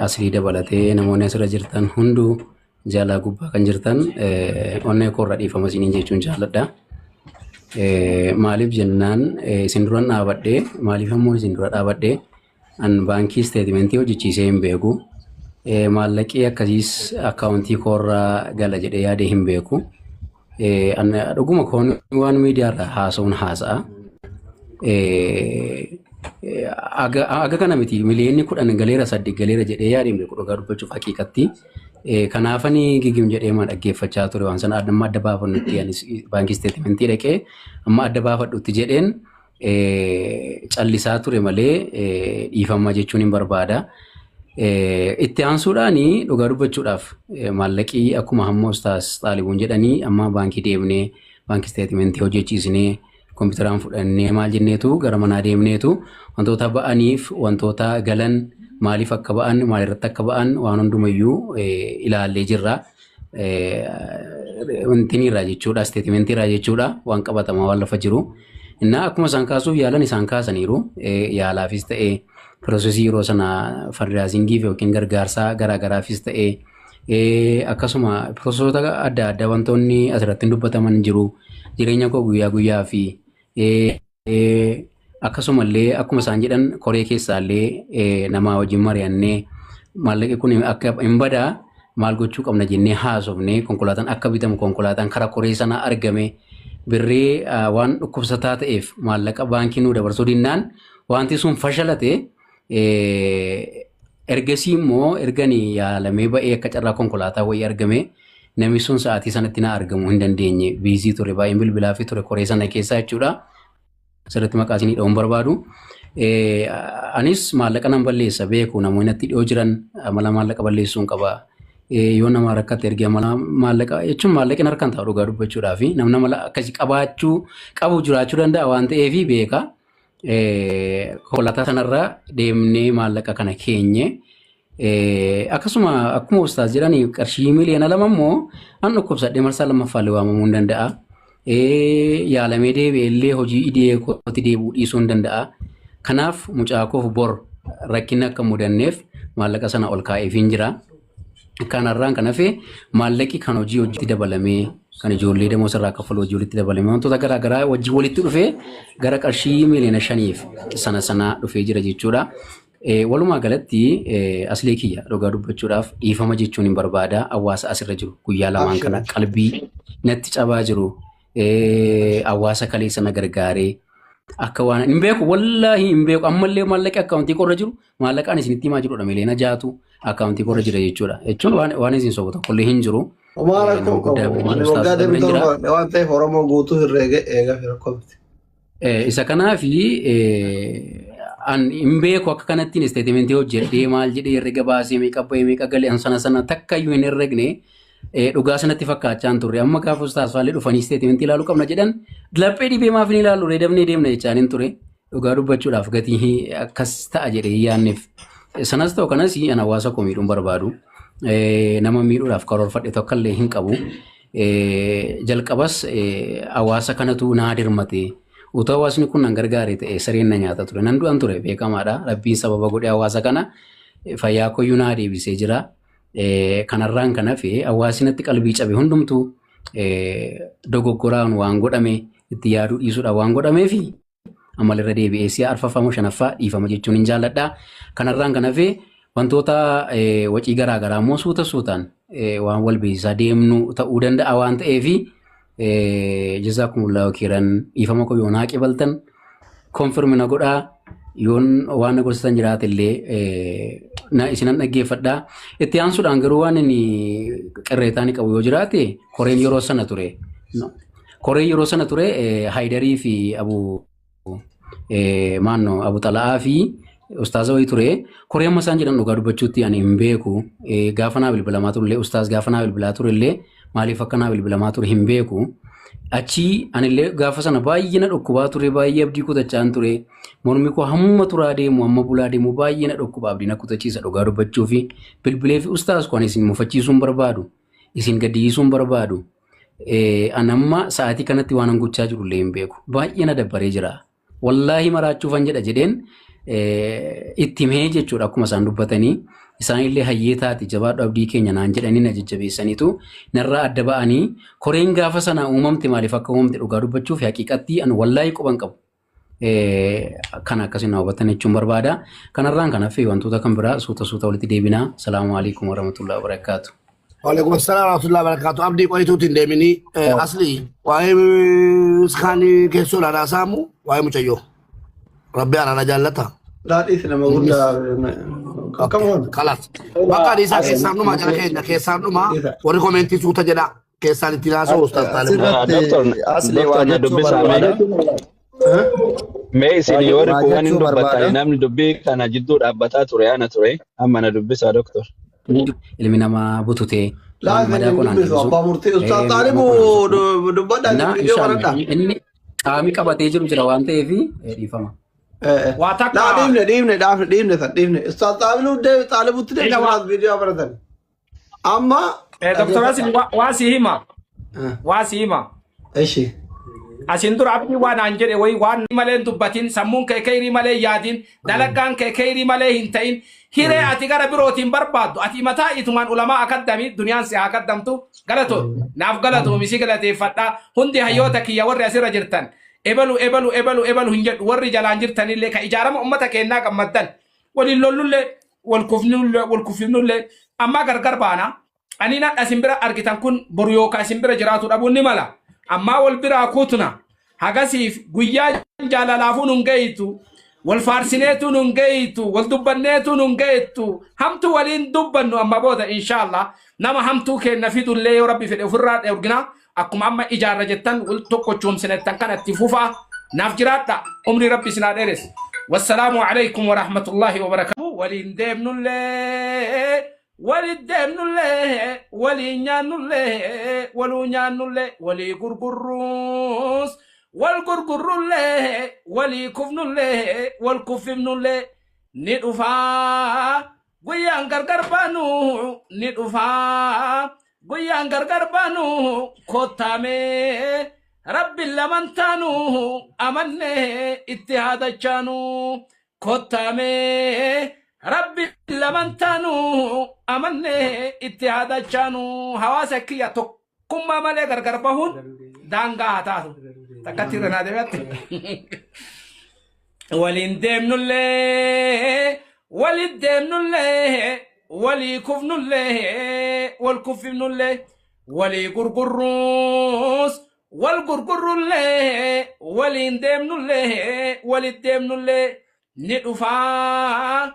Aslii dabalatee namoonni asirra jirtan hunduu jaalaa gubbaa kan jirtan onnee koorra dhiifama isiniin jechuun jaalladha. Maaliif jennaan isin duran dhaabadhee maaliif ammoo isin dura dhaabadhee an baankii isteetimentii hojjechiisee hin beeku. Maallaqii akkasiis akkaawuntii koorra gala jedhee yaadee hin beeku. An dhuguma koon waan miidiyaarra haasa'uun haasa'a. Aga kana miti miliyoonni 10 galeera 8 galeera jedhee yaadee hin beeku dhugaa dubbachuuf haqiiqatti. Kanaafani gigim jedhee ma dhaggeeffachaa ture waan sana amma adda baafannutti anis baankii isteetimentii dhaqee amma adda baafadhutti jedheen callisaa ture malee dhiifama jechuun hin barbaada. Itti aansuudhaan dhugaa dubbachuudhaaf maallaqii akkuma hamma ustaas Xaalibuun jedhanii amma baankii deemnee baankii isteetimentii hojjechiisnee kompiitaraan fudhannee maal jenneetu gara manaa deemneetu wantoota ba'aniif wantoota galan maaliif akka ba'an maalirratti akka ba'an waan hundumayyuu ilaallee jirra. Wantiniirraa jechuudha isteetimentiirraa jechuudha waan qabatamaa waan lafa jiru. Innaa akkuma isaan kaasuuf yaalan isaan kaasaniiru yaalaafis ta'ee piroosesii yeroo sana fardaasiingiif yookiin gargaarsaa garaagaraafis ta'ee akkasuma piroosesoota adda addaa wantoonni asirratti dubbataman jiru jireenya koo guyyaa guyyaa fi akkasumallee akkuma isaan jedhan koree keessaallee namaa wajjin mari'annee maallaqi kun akka hin badaa maal gochuu qabna jennee haasofne konkolaataan akka bitamu konkolaataan karaa koree sanaa argame birrii waan dhukkubsataa ta'eef maallaqa baankii nuu dabarsuu dinnaan wanti sun fashalate. Ergasii immoo ergani yaalamee ba'ee akka carraa konkolaataa wayii argame namni sun sa'aatii sanatti na argamuu hin dandeenye biizii ture baay'een bilbilaa fi ture koree sana keessaa jechuudha. Asirratti maqaa isinii dha'uun barbaadu. Anis maallaqa nan balleessa beeku namoonni natti dhiyoo jiran amala maallaqa balleessuun qaba. Yoo nama rakkate ergee amala maallaqa jechuun maallaqni harkaan ta'a dhugaa dubbachuudhaa fi namni amala akkasii qabaachuu qabu jiraachuu danda'a waan ta'eef beeka. Konkolaataa sanarra deemnee maallaqa kana keenye. Akkasuma akkuma ustaas jedhan qarshii miliyoona 2 immoo an dhukkubsadhee marsaa lammaffaallee waamamuu hin danda'a. Yaalamee deebi'ee illee hojii idilee kootti deebi'uu dhiisuu hin danda'a. Kanaaf mucaa koof bor rakkinni akka hin mudanneef maallaqa sana ol kaa'eefiin jira. Kanarraan kan hafe maallaqi kan hojii hojiitti dabalamee kan ijoollee demoo sirraa kaffalu hojii walitti dabalamee wantoota garaa garaa wajjin walitti dhufee gara qarshii miliyoona 5f sana sana dhufee jira jechuudha. Walumaa galatti aslee kiyya dhugaa dubbachuudhaaf dhiifama jechuun hin barbaada hawaasa asirra jiru guyyaa lamaan kana qalbii natti cabaa jiru hawaasa kaleessa na gargaaree akka waan hin beeku wallaahi hin beeku ammallee maallaqi akkaawuntii korra jiru maallaqaan isinitti himaa jirudha miliyoona 6tu akkaawuntii korra jira jechuudha jechuun waan isin sobu tokkollee hin jiru. Homaa Nama rakkoo guddaa qabu. bira Ani jiru waggaa ustaas bira 27 jira. baradhe waan ta'eef Oromoo guutuu herreega eegaa fi rakkoo miti. Isa kanaafi an hin beeku akka kanattiin isteetimentii hojjedhee maal jedhee herrega baasee meeqa ba'ee meeqa galee an sana sana takka iyyuu hin herregne dhugaa sanatti fakkaachaa hin turre. Amma gaafa ustaas faallee dhufanii isteetimentii ilaaluu qabna jedhan laphee dhibee maaf hin ilaallu ree dabnee deemna jechaan hin ture. Dhugaa dubbachuudhaaf gatii akkas ta'a jedhee hin yaadneef. Sanas ta'u kanas an hawaasa koo miidhuun barbaadu. Nama miidhuudhaaf karoorfadhe tokko illee hin qabu. Jalqabas hawaasa kanatu naa dirmate. Utuu hawaasni kun nan gargaare ta'e sareen na nyaata ture. Nan du'an ture beekamaadha. Rabbiin sababa godhee hawaasa kana fayyaa koyyuu naa deebisee jira. Kanarraan kan hafe hawaasni natti qalbii cabe hundumtuu dogoggoraan waan godhame itti yaaduu dhiisuudhaan waan godhameefi ammalirra deebi'ee si'a arfaffaa moo shanaffaa dhiifama jechuun hin jaalladha. Kanarraan kan hafe wantoota wacii garaa garaa immoo suuta suutaan waan wal beeksisaa deemnu ta'uu danda'a waan ta'eef jazaakumullahu khairan dhiifama koo yoo naa qibaltan konfirmi na godhaa yoon waan na gorsitan jiraate illee na isinan dhaggeeffadha. Itti aansuudhaan garuu waan inni qirreetaa ni qabu yoo jiraate koreen yeroo sana ture. Koreen yeroo sana ture Haayidarii fi Abu maanno Abu Xala'aa fi ustaaza wayii ture. Koree amma isaan jedhan dhugaa dubbachuutti ani hin beeku. Gaafa naa bilbilamaa turellee ustaaz gaafa naa bilbilaa turellee maaliif akka naa bilbilamaa ture hin beeku. Achii anillee gaafa sana baay'ee na dhukkubaa ture baay'ee abdii kutachaan ture. Mormi koo hamma turaa deemu hamma bulaa deemu baay'ee na dhukkuba abdii na kutachiisa dhugaa dubbachuu fi bilbilee fi ustaaz koo ani isin mufachiisuu hin barbaadu. Isin gaddisiisuu hin barbaadu. An amma sa'aatii kanatti waan an gochaa jiru illee hin beeku. Baay'ee na dabbaree jira. Wallaahi maraachuufan jedha jedheen itti himee jechuudha akkuma isaan dubbatanii. Isaanillee hayyee taate jabaadhu abdii keenya naan jedhanii na jajjabeessaniitu narraa adda ba'anii koreen gaafa sana uumamte maaliif akka uumamte dhugaa dubbachuuf haqiiqatti an wallaahi quban qabu. Kana akkasiin na hubattan jechuun barbaada. Kanarraan kan hafe wantoota kan biraa suuta suuta walitti deebinaa. Salaamu alaikum warahmatullahi wabarakaatu. Waalaikum salaam warahmatullahi wabarakatuh. Abdii qoyituutti hin deeminii. Asli waa'ee iskaanii keessoo ilaalaa saamu waa'ee mucayyoo. Rabbi araara jaallata. Daadhiis nama guddaa. Akkam oolu? Kalas. Bakka dhiisaa keessaan dhumaa jara keenya keessaan dhumaa warri komentii suuta jedha keessaan ittiin haasa'u ustaas Taalib. Asirratti Doktor, asli waa doktor na jechuu dubbisaa mee? barbaada. Mee isin Waa yoo waa rikuwan hin jechuu dubbattani barbaada. namni dubbii kana jidduu dhaabbataa ture ana ture amma na dubbisaa doktor. Ilmi namaa bututee Laa waan isin madaa hin qonaan dubbisu deebisu. abbaa murtii ustaas Miidhama Xaalibu qonaan deebisu. dubbadhaa Na isin viidiyoo inshallah banadhaa. inni qaamii qabatee jiru jira waan ta'eef dhiifama. Waa Laa takka dhiifne dhiifne dhaafne dhiifne san dhiifne ustaas Xaalibu Xaalibutti ila deebisee waa laas viidiyoo baratan. Amma Dr. Asin waa si hima waa si hima. Ishi. Asin dura abdii waan aan jedhe wayi waan malee hin dubbatin sammuun kee keyrii malee hin yaadin dalagaan kee keyrii malee hin ta'in hiree ati gara birootiin barbaaddu ati mataa itumaan ulamaa akaddami duniyaan si haa akaddamtu galatoon naaf galatoomi si galateeffadha hundi hayyoota kiyya warri asirra jirtan ebalu ebalu ebalu ebalu hin jedhu warri jalaan jirtanillee ka ijaarama ummata keennaa gammaddan waliin lollullee wal kufnullee wal kufifnullee ammaa gargar baana ani nadha isin bira argitan kun boru yookaan isin bira jiraatu dhabuun ni mala ammaa wal biraa kutna hagasiif guyyaa jaalalaafuu nun geeytu wal faarsineetu nun geeytu wal dubbanneetu nun geeytu hamtu waliin dubbannu amma booda inshaallah nama hamtuu keenna fidullee yoo rabbi fedhe ofirraa dheergina akkuma amma ijaarra jettan wal tokkochoomsinettan kanatti fufaa naaf jiraadha umrii rabbi isin haa dheeressu wassalaamu alaikum warahmatullaahi wabarakaatu waliin deemnullee walit deemnullee waliin nyaannullee waluu nyaannullee walii gurgurruus wal gurgurrullee walii kufnullee wal kuffifnullee ni dhufaa guyyaan gargar baanu ni dhufaa guyyaan gargar baanu kottaamee rabbiin laman taanu amannee itti haadachaanu kottaamee rabbiin laman taanu amannee itti haadachaanu hawaasa kiyya tokkummaa malee gargar bahuun daangaa haa taatu takkatti irra naa deebi'atte. Waliin deemnullee walit deemnullee walii kufnullee wal kuffifnullee walii gurgurruus wal gurgurrullee waliin deemnullee walit deemnullee ni dhufaa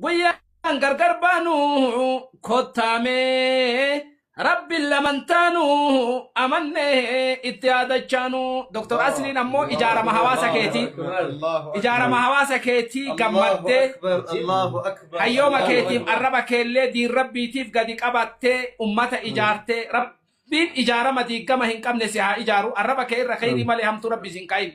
guyyaan gargar baanu kottaamee rabbiin laman taanu amannee itti yaadachaanu Dr. Asliin ammoo ijaarama hawaasa keetii ijaarama hawaasa keetii gammaddee hayyooma keetiif arraba keellee diin rabbiitiif gadi qabattee ummata ijaartee rabbiin ijaarama diigama hin qabne si haa ijaaru arraba kee irra kheyrii malee hamtuu rabbi sin kaa'in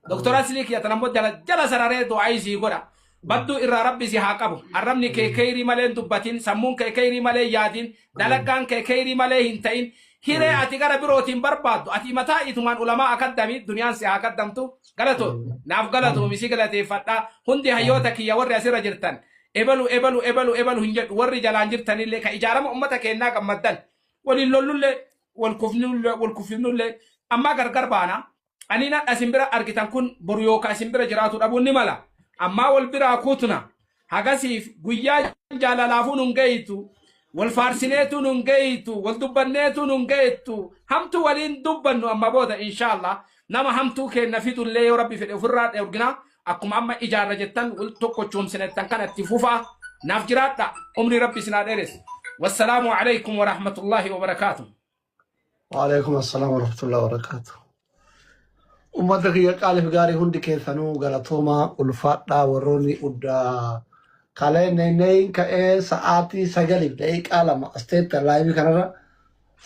Dr. Aslii kiyya tan ammoo jala jala sararee du'aayii sii godha. Badduu irraa rabbi si haa qabu. Arrabni kee keyrii malee hin dubbatin, sammuun kee keyrii malee hin yaadin, dalagaan kee keyrii malee hin ta'in. Hiree ati gara birootiin barbaaddu, ati mataa itumaan ulamaa akaddami, duniyaan si haa akaddamtu. Galatoom. Naaf galatoomi si galateeffadha. Hundi hayyoota kiyya warri asirra jirtan. Ebalu ebalu ebalu ebalu hin jedhu warri jalaan jirtanillee ka ijaarama ummata keennaa gammaddan. Waliin lollullee wal kufnullee wal kuffifnullee ammaa gargar baana. Ani nadha isin bira argitan kun boru yookaan isin bira jiraatu dhabuun ni mala. Ammaa wal biraa kutna. Hagasiif guyyaa jaalalaafuu nun geeytu. Wal faarsineetu nun geeytu. Wal dubbanneetu nun geeytu. Hamtu waliin dubbannu amma booda inshaallah. Nama hamtuu keenna fidullee yoo rabbi fedhe ofirraa dheergina. Akkuma amma ijaarra jettan wal tokkochoomsinettan kanatti fufaa. Naaf jiraadha. Umrii rabbi isin haa dheeressu. Wassalaamu alaikum warahmatullaahi wabarakaatuh. Waalaikum assalam warahmatullahi wabarakatuh. Uummata kiyya qaaliif gaarii hundi keessanuu galatoomaa ulfaadhaa warroonni uddaa kalee neeneen ka'ee sa'aatii 9:02 as teetta live kanarra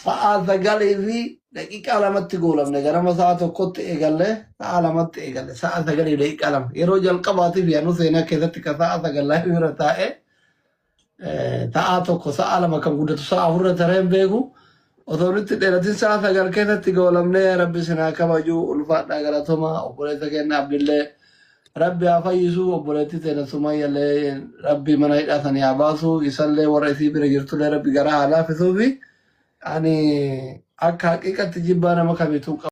sa'aa 9:02tti goolamne ganama sa'a 1tti eegalle sa'a 2tti eegalle sa'a 9:02 yeroo jalqabaatiif yaanu seenaa keessatti ka sa'a 9 live irra taa'ee Sa'a 1 sa'a 2 kan guddatu sa'a 4 irra taree hin beeku. Osoo nutti dheeratin sa'a 9 keessatti goolamnee rabbi isin haa kabaju ulfaadhaa galatoomaa obboleessa keenya Abdillee Rabbi haa fayyisu, obboleettii teena Sumayyallee Rabbi mana hidhaa sanii haa baasu, isallee warra isii bira jirtullee Rabbi garaa haa laafisuufi. Ani akka haqiiqatti jibbaa nama kamiituu qabu.